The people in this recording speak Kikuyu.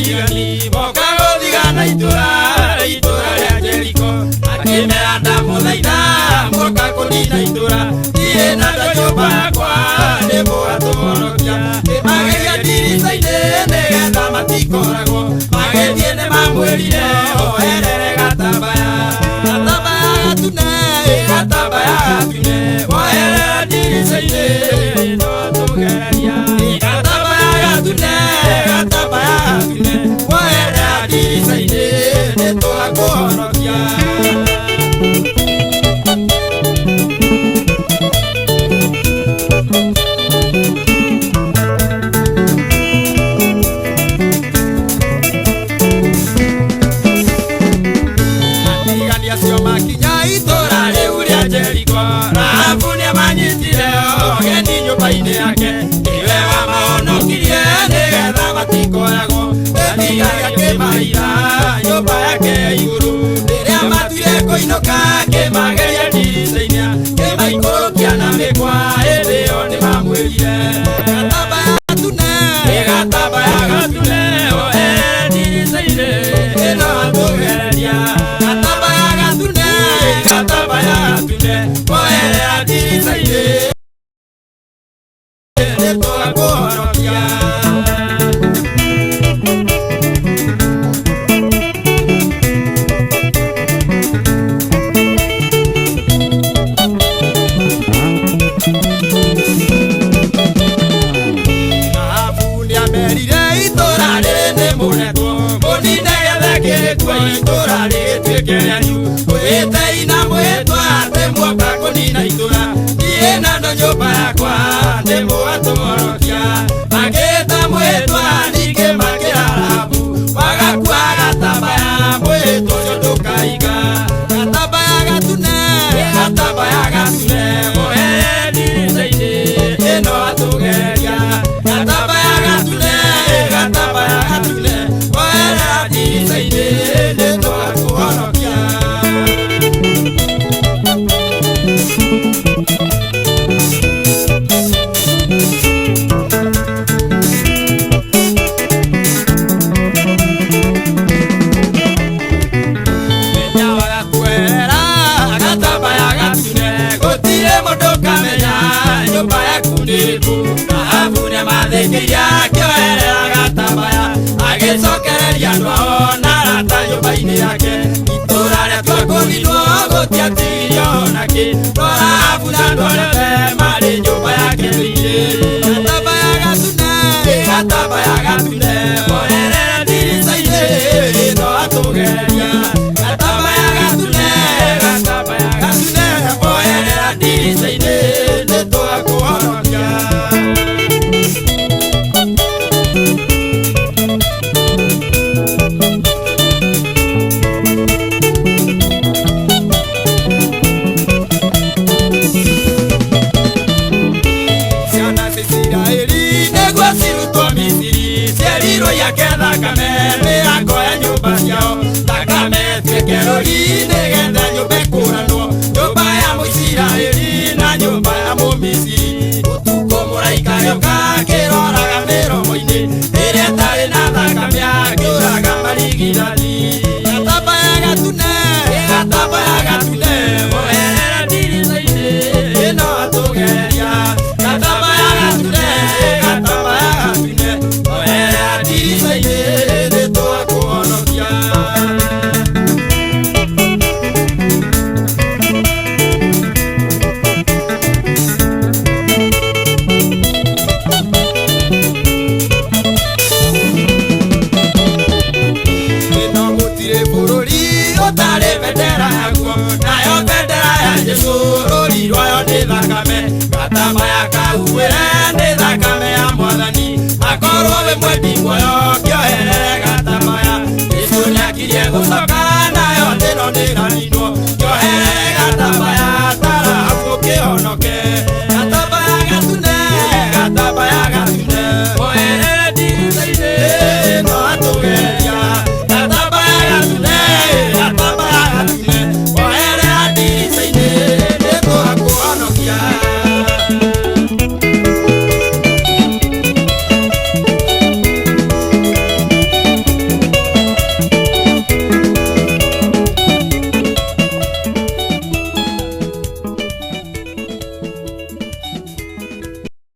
Athigani moka gũthigana itũra itũra rĩa Jeriko akĩmera ndamũthaitha moka kũnina itũra niĩ na andũ a nyũmba yakwa nĩ mũgatũhonokia mageria ndirica-inĩ nĩgetha matikoragwo magĩthiĩ nĩ mamwĩrire oherere gatambaya gatambaya gatune gatambaya gatune oherere ndirica-inĩ no tũgeria gatambaya gatune gatambaya gatune oherere ndirica-inĩ nĩ tũgakũhonokia. Athigani acio makinya itũra rĩu rĩa Jeriko Rahabu nĩamanyitire ũgeni nyũmba-inĩ yake nĩwe wamahonokirie nĩgetha matikoragwo athigani akĩmaira nyũmba yake ya igũrũ rĩrĩa matuire kũinũka akĩmageria ndirica-inĩ akĩmaikũrũkia na mĩkwa hĩndĩ ĩyo nĩmamwĩrire gatambaya gatune gatambaya gatune oherere ndirica-inĩ ĩno atũgereria gatambaya gatune gatambaya gatune oherera ndirica-inĩ nĩtũgakũhonokia. Rahabu nĩamerire itũra rĩrĩ nĩ mũretwo mũnine gĩothe kĩrĩkuo itũra rĩtuĩke rĩanyu mwĩhĩtei na mwĩhĩtwa atĩ muoka kũnina itũra niĩ na andũ a nyũmba yakwa nĩ mũgatũhonokia makĩĩta mwĩhĩtwa ningĩ makĩra Rahabu wagakua gatambaya mwĩhĩtwa ũcio ndũkaiga gatambaya gatune gatambaya gatune oherere ndirica-inĩ ĩno atũgeria gatambaya gatune gatambaya gatune oherera ndirica-inĩ nĩ tũgakũhonokia. Menya wagakuerera gatambaya gatune gũtirĩ mũndũ ũkamenya nyũmba yaku nĩ ĩrĩkũ Rahabu nĩamathĩkĩire akĩoherera gatambaya agĩcokereria andũ ao na arata nyũmba-inĩ yake itũra rĩatua kũninwo gũtiatigirio ona kĩ no Rahabu na andũ arĩa